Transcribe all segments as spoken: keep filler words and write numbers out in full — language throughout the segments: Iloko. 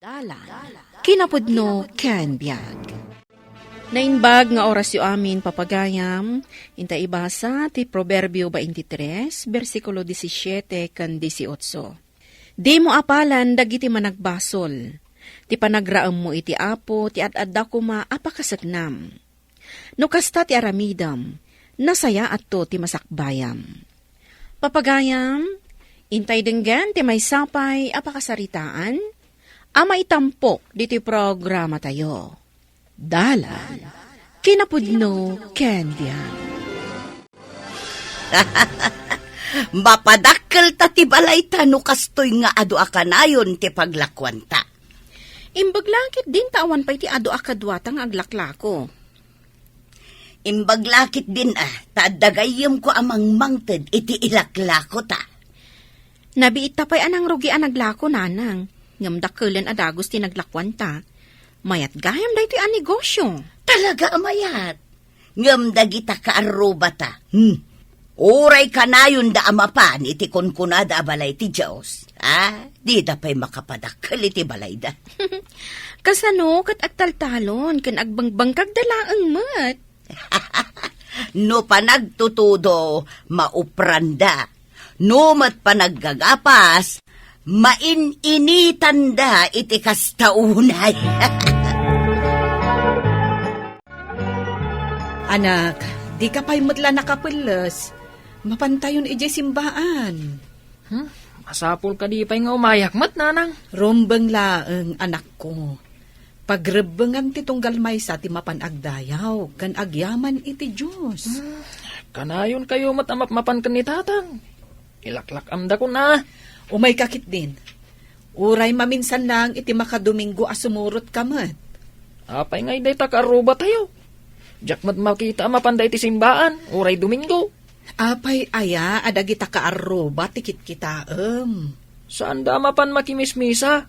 Dalan, kinapudno ken biag. Naimbag nga orasyo amin, papagayam, inta ibasa ti Proverbio twenty-three, bersikulo disisiete ken dieciocho. Dimo apalan dagiti managbasol. Ti panagraemmo iti Apo ti ad-adda koma a pakaseknam. No kasta ti aramidem, nasayaatto ti masakbayam. Papagayam, intay denggen ti maysa pay a pakasaritaan a maitampok ditoy programatayo. Dalan, kinapudno ken biag. Mapadakkel ta ti balayta no kastoy nga adu a kanayon ti paglakuanta. Imbag la ketdin ta awan pay ti adu a kaduata nga aglaklako. Imbag la ketdin a, ta adda gayyemko a mangmangted iti ilaklakota. Nabiitta pay a nangrugi a naglako, nanang, ngem dakkelen a dagus ti naglakuanta. Mayat gayam daytoy a negosio. Talaga a mayat. Ngem dagita kaarrubata, hmm, uray kanayonda a mapan iti kunkunada a balay ti Dios, a, dida pay makapadakkel iti balayda. Kasano ket agtaltalon ken agbangbangkagda laeng met? No panagtutudo, maupranda. No met panaggagapas, maininitanda iti kasta unay. Anak, dika pay met la nakapelles. Mapantayon idiay simbaan. Hmm? Masapul kadi pay nga umayak met, nanang? Rumbeng laeng, anakko. Pagrebbengan ti tunggal maysa ti mapan agdayaw ken agyaman iti Dios. Hmm, kanayonkayo met a mapmapan ken ni tatang. Ilaklak-amdakon a. Umayka ketdin. Uray maminsan laeng iti makadomingo a sumurotka met. Apay ngay dayta kaarrubatayo? Diak met makita a mapanda iti simbaan, uray Domingo. Apay aya a dagita kaarruba ti kitkitaem? Saanda a mapan makimismisa.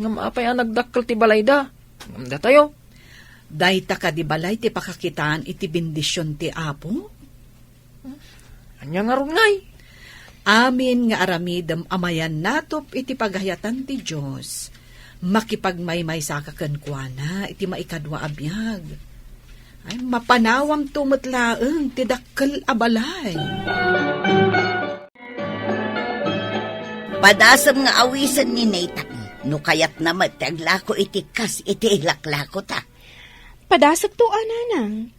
Ngem apay a nagdakkel ti balayda? Ngem datayo? Dayta kadi balay ti pakakitaan iti bendision ti Apo? Ania ngarud ngay? Amin nga aramidem a mayannatop iti pagayatan ti Dios, makipagmaymaysaka kenkuana iti maikadua a biag. Ay, mapanawamto met laeng ti dakkel a balay. Padasem nga awisen ni Nathan, no kayatna met ti aglako iti kas iti ilaklakota. Padasekto a, nanang.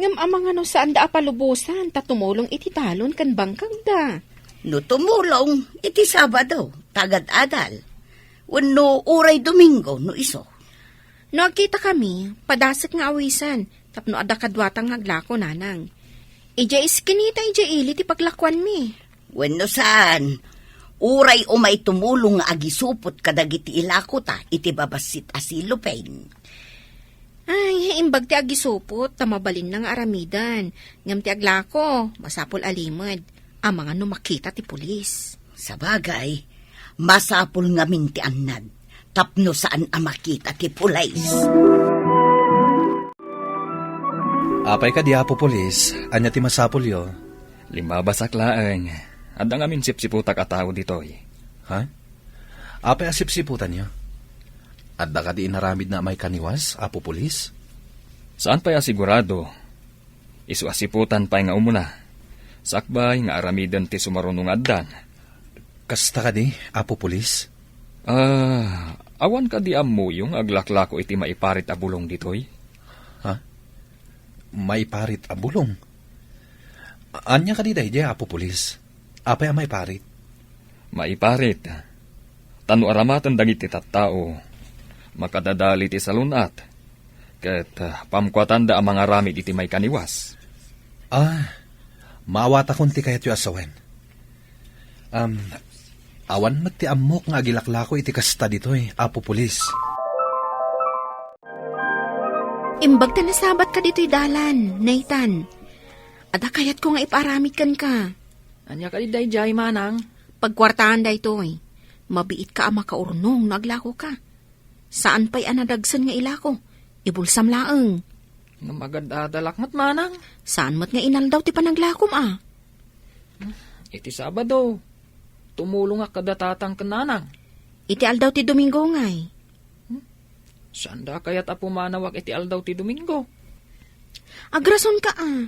Ngem amangan no saanda a palubosan ta tumulong iti talon ken bangkagda. No tumulong, iti Sabado, ta agad-adal. Wenno uray Domingo, no isu. No agkitakami, padasek nga awisen, tapno adda kaduata nga aglako, nanang. Idiay iskinita, idiay ili ti paglakuanmi. Wenno saan, uray umay tumulong nga agisupot kadagiti ilakota iti babassit a silopen. Ay, imbag ti agisupot, ta mabalinna nga aramiden. Ngem ti aglako, masapul a limed. Amangan no makita ti pulis. Sabagay, masapul ngamin ti annad, tapno saan a makita ti pulis. Apay kadi, Apo Pulis, ania ti masapulyo? Limmabasak laeng. Adda ngamin sipsiputak a tao ditoy. Ha? Apay a sipsiputanyo? Adda kadi inaramidna a maikaniwas, Apo Pulis? Saan pay a sigurado. Isu a siputan pay nga umuna. Sakbay nga aramiden ti sumaruno nga addan. Kasta kadi, Apo Pulis? Ah, awan kadi ammoyo nga aglaklako iti maiparit a bulong ditoy? Ha? Maiparit a bulong? Ania kadi daydiay, Apo Pulis? Apay a maiparit? Maiparit. Ta no aramaten dagiti tattao, makadadali ti salun-at, ket, ah, pamkuatanda a mangaramid iti maikaniwas. Ah, maawatakon ti kayatyo a sawen. Am, awan met ti ammok nga agilaklako iti kasta ditoy, Apo Pulis. Imbag ta nasabatka ditoy dalan, Nathan. Adda kayatko nga ipaaramid kenka. Ania kadi daydiay, manang? Pagkuartaan daytoy. Mabiitka a makaurnong no aglakoka. Saan pay a nadagsen nga ilako. Ibulsam laeng. Ngem agadadalak met, manang. Saan met nga inaldaw ti panaglakom a? Iti Sabado, tumulongak kada tatang ken nanang. Iti aldaw ti Domingo ngay? Saanda kayat a pumanawak iti aldaw ti Domingo? Agrasonka a.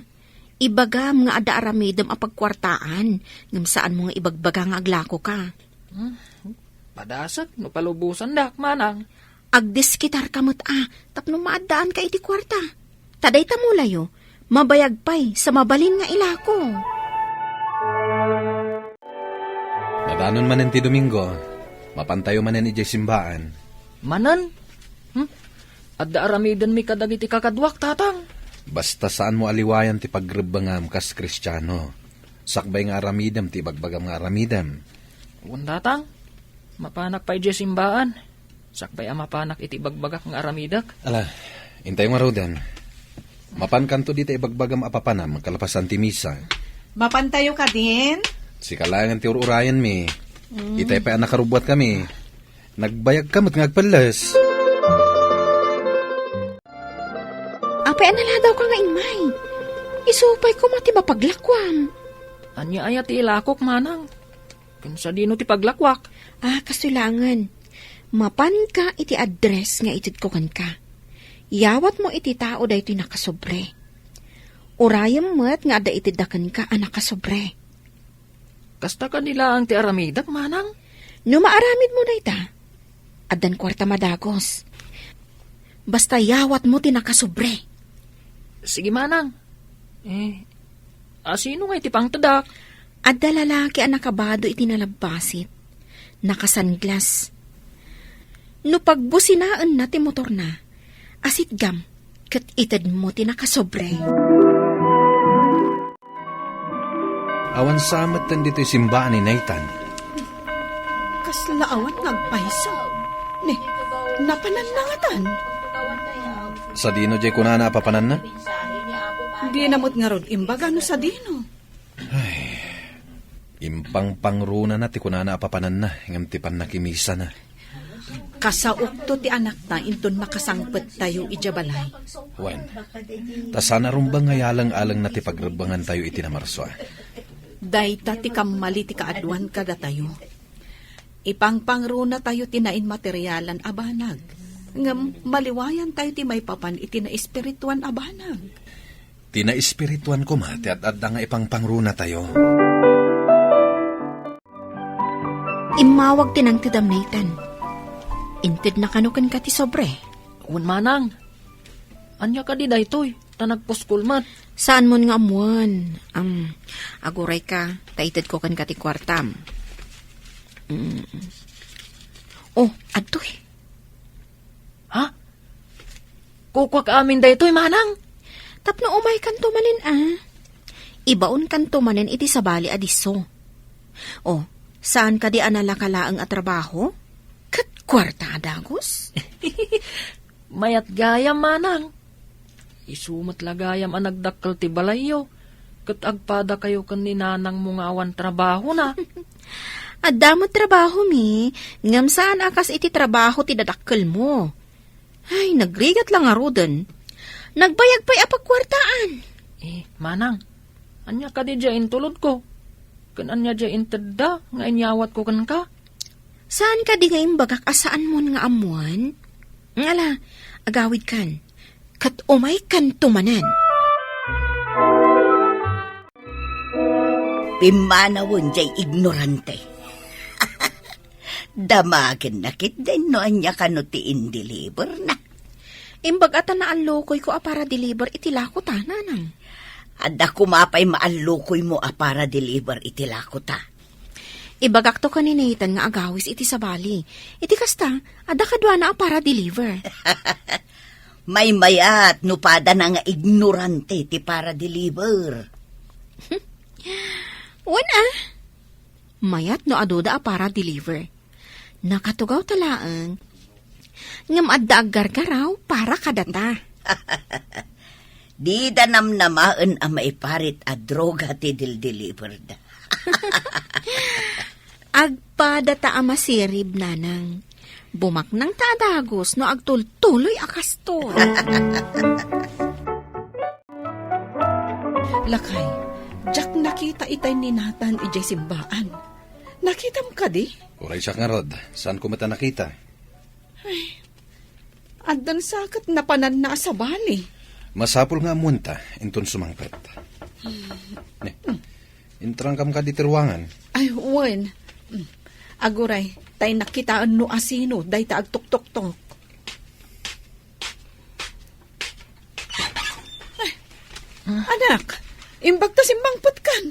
Ibagam nga adda aramidem a pagkuartaan, ngem saanmo nga ibagbaga nga aglakoka. Hmm, padasek no palubosandak, manang. Agdiskitarka met a, tapno maaddaanka iti kuarta. Ta dayta mulayo, mabayag pay sa mabalin nga ilako. Nadanon manen ti Domingo, mapantayo manen idiay simbaan. Manen? Hmm? Adda aramidenmi kadagiti kakaduak, tatang. Basta saanmo a liwayan ti pagrebbengam kas Kristiano. Sakbay nga aramidem ti ibagbagam nga aramidem. Wen, tatang. Mapanak pay idiay simbaan. Sakbay a mapanak iti ibagbagak nga aramidek. Ala, intayo ngaruden. Mapankanto dita ibagbagam a papanam kalapasan ti misa. Mapantayo kadin? Sika laengen ti ur-urayenmi. Mm. Itay pay a nakarubbuatkami. Nagbayagka met nga agpelles. Apay a naladawka nga immay? Isu pay koma ti mapaglakuam. Ania aya ti ilakok, manang? Ken sadino ti paglakuak? Ah, kastoy laengen. Mapanka iti address nga itedko kenka. Yawatmo iti tao daytoy nakasobre. Urayem met nga adda itedda kenka a nakasobre. Kasta kadi laeng ti aramidek, manang? No maaramidmo dayta, addan kuarta madagos. Basta yawatmo ti nakasobre. Sige, manang. Eh, asino nga iti pangtedak? Adda lalaki a nakabado iti nalabbasit. Nakasanglas. No pagbusinaenna ti motorna, asitgam ket itedmo ti nakasobre. Awan sa metten ditoy simbaan ni Nathan. Kasla awan nga agpayso. Ne, napananna ngatan? Sadino diay kunana a papananna? Dina met ngarud imbaga no sadino. Ay, impangpangrunana ti kunana a papananna ngem ti pannakimisana. Kasaokto ti anakna inton makasangpettayo idiay balay. Wen, ta saan a rumbeng nga yaleng-alengna ti pagrebbengantayo iti Namarsua. Dayta ti kammali ti kaaduan kadatayo. Ipangpangrunatayo ti nainmaterialan a banag, ngem maliwayantayo ti maipapan iti naespirituan a banag. Ti naespirituan koma ti ad-adda nga ipangpangrunatayo. Immawag ti nangtedam, Nathan. Intedna kano kenka ti sobre? Wen, manang. Ania kadi daytoy? Ta nagpuskol met. Saanmon nga ammoen. Am, agurayka, ta itedko kenka ti kuartam. Mm. Oh, adtoy. Ha? Kukuak amin daytoy, manang? Tapno umaykanto manen a. Ibaonkanto manen iti sabali a disso. Oh, saan kadi a nalaka laeng a trabaho? Ket kuarta a dagus? Mayat gayam, manang. Isu met la gayam a nagdakkel ti balayyo, ket agpadakayo ken ni nanangmo nga awan trabahona. Adda met trabahomi, ngem saan a kas iti trabaho ti dadakkelmo. Ay, nagrigat la ngaruden. Nagbayag pay a pagkuartaan. Eh, manang, ania kadi diay intulodko? Ken ania diay intedda nga inyawatko kenka? Saan kadi nga imbagak a saanmon nga ammoen? Ala, agawidkan. Ket umaykanto manen. Pimmanawen diay ignorante. Damagenna ketdin no ania kano ti indeliberna. Imbag a ta naallukoyko a para deliver iti lakota, nanang. Adda koma pay maallukoymo a para deliver iti lakota. Ibagakto ken ni Nathan nga agawis iti sabali. Iti kasta, adda kaduana a para deliver. Maymayat no padana nga ignorante ti para deliver. Wen a, mayat no aduda a para deliver. Nakatugaw ta laeng. Ngem adda aggargaraw para kadata. Dida namnamaen a maiparit a droga ti dildiliberda. Agpadata a masirib, nanang. Bumaknang ta a dagus no agtultuloy a kastoy. Lakay, diak nakita itay ni Nathan idiay simbaan. Nakitam kadi? Uray siak ngarud, saanko met a nakita. Ay, Addan sa ket napananna a sabali. Masapul nga ammoenta inton sumangpet. Ne, intrangkam kadi ti ruangan? Ay, wen. Mm. Aguray, tay nakitaen no asino dayta agtuktoktok. Ay, anak, imbag ta simmangpetkan.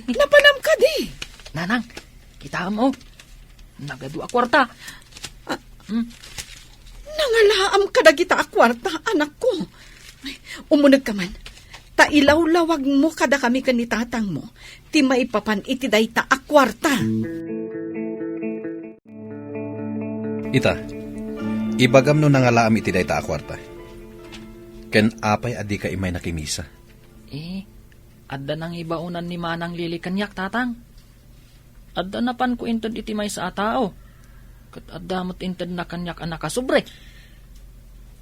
Napanam kadi? Nanang, kitaem, o. Nagadu a kuarta. Ah, hmm? Nangalaam kadagita a kuarta, anakko. Ay, umunegka man. Ta ilawlawagmo kadakami ken ni tatangmo ti maipapan iti dayta a kuarta. Ita, ibagam no nangalaam iti dayta a kuarta. Ken apay a dika immay nakimisa? Eh, adda nangibaonan ni Manang Lili kaniak, Tatang. Adda napanko inted iti maysa a tao, ket adda met intedna kaniak a nakasubli.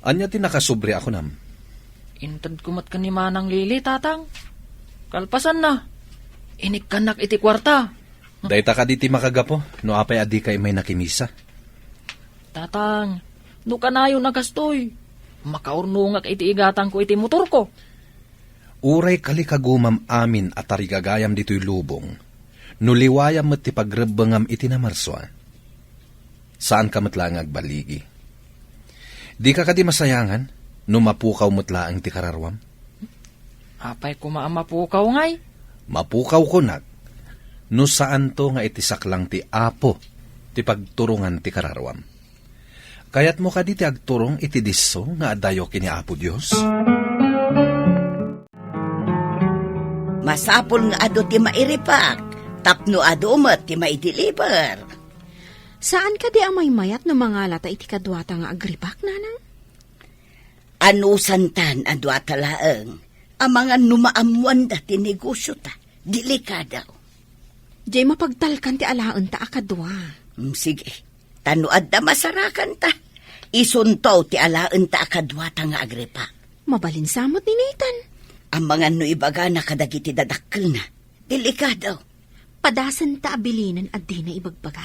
Ania ti nakasubli a kunam? Intedko met ken ni Manang Lili, Tatang. Kalpasanna, inikkannak iti kuarta. Dayta kadi ti makagapu no apay a dika immay nakimisa? Tatang, no kanayon a kastoy, makaurnongak iti igatangko iti motorko. Uray kalikagumam amin a tarigagayam ditoy lubong, no liwayam met ti pagrebbengam iti namarsua, saanka met laeng nga agbaligi. Dika kadi masayangan no mapukaw met laeng ti kararuam? Apay koma a mapukaw ngay? Mapukaw kunak, no saanto nga iti saklang ti Apo ti pagturongan ti kararuam. Kayatmo kadi ti agturong iti disso nga adayo ken ni Apo Dios? Masapul nga adu ti mairipak, tapno adu met ti maidiliber. Saan kadi a maymayat no mangalata iti kaduata nga agripak, Nanang? Anusantan a duata laeng, amangan no maammoanda ti negosiota. Delikado. Diay mapagtalkan ti alaenta a kadua. Mm, sige. Ta no adda masarakanta, isunto ti alaenta a kaduata nga agripak. Mabalin sa met ni Nathan. Amangan no ibagana kadagiti dadakkelna. Delikado. Padasenta a bilinen a dina ibagbaga.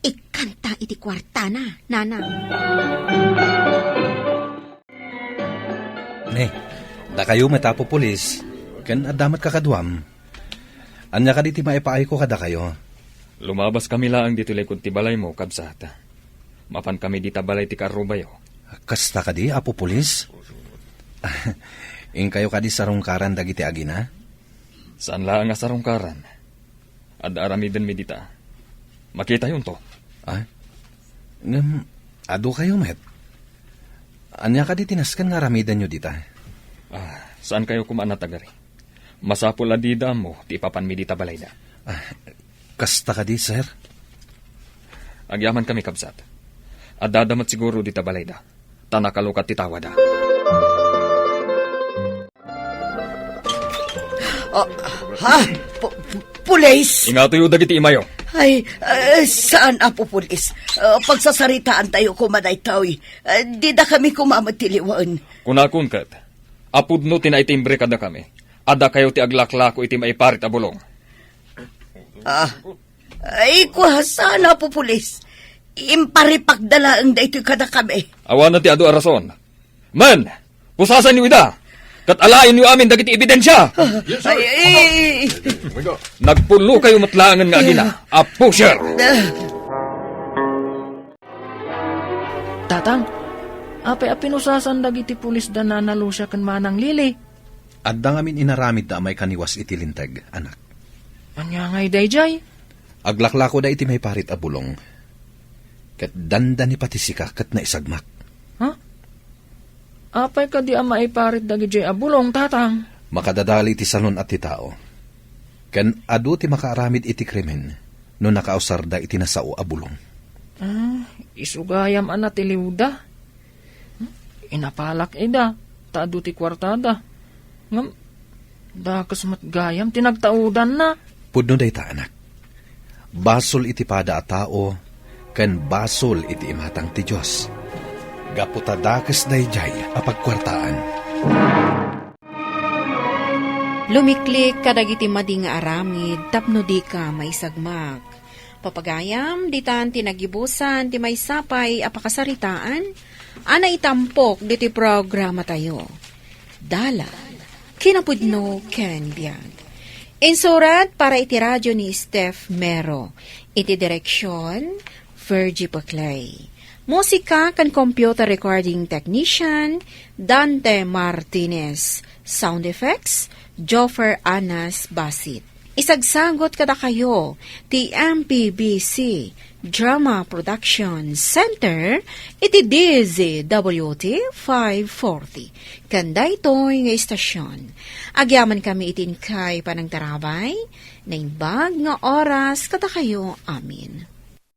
Ikkanta iti kuartana, Nanang. Ne, dakayo met, Apo Pulis, ken adda met kakaduam. Ania kadi ti maipaayko kadakayo? Lumabaskami laeng ditoy likud ti balaymo, kabsat. Mapankami dita balay ti kaarrubayo. Kasta kadi, Apo Pulis? Inkayo kadi sarungkaran dagiti agina? Saan laeng a sarungkaran. Adda aramidenmi dita. Makitayonto. Ah? Ngem, adu kayo met. Ania kadi ti nasken nga aramidenyo dita? Ah, saan kayo koma a natagari? Masapul a dida ammo ti ipapanmi dita balayda. Ah, kasta kadi, sir? Agyaman kami, kabsat. Addada met siguro dita balayda. Ta nakalukat ti tawada. Ah, ha? Pu-, pu-, pulis? Ingatoyo dagiti imayo. Ay, eh, saan, Apo Pulis? Eh, pagsasaritaan tayo koma daytoy. Eh, dida kami koma met ti liwen. Kunakon ket, a pudno ti naitimbre kadakami. Adda kayo ti aglaklako iti maiparit a bulong. Ah, ay, kua, saan, Apo Pulis? Imparipakda laeng daytoy kadakami. Awanen ti adu a rason. Men, pusasanyo ida, ket alaenyo amin dagiti ebidensia. Yes, sir. Ay, ay, ay. Nagpullo kayo met laengen nga agina, a pusher. Ah. Tatang, apay a pinusasan dagiti pulis da Nana Lucia ken Manang Lili? Adda ngamin inaramidda a maikaniwas iti linteg, anak. Ania ngay daydiay? Aglaklakoda iti maiparit a bulong. Ket dandani pati sika ket naisagmak. Ha? Apay kadi a maiparit dagidiay a bulong, Tatang? Makadadali iti salun-at ti tao. Ken adu ti makaaramid iti krimen no nakausarda iti nasao a bulong. Ah, isu gayam a natiliwda. Inapalak ida, ta adu ti kuartada. Ngem, dakes met gayam ti nagtaudanna. Pudno dayta, anak. Basol iti pada a tao, ken basol iti imatang ti Dios. Gapu ta dakes daydiay a pagkuartaan. Lumiklik kadagiti madi nga aramid tapno dika maisagmak. Papagayam, ditan ti nagibusan ti maysa pay a pakasaritaan, a naitampok diti programatayo. Dalan, kinapudno ken biag. Insurat para iti radyo ni Steph Mero. Iti direksyon, Virgie Paclay. Musika ken computer recording technician, Dante Martinez. Sound effects, Joffer Anas Basit. Isagsagot kadakayo ti M P B C Drama Production Center iti D Z W T five forty. Ken daytoy nga istasyon, agyaman kami iti inkay panangtarabay, naimbag nga oras kadakayo amin.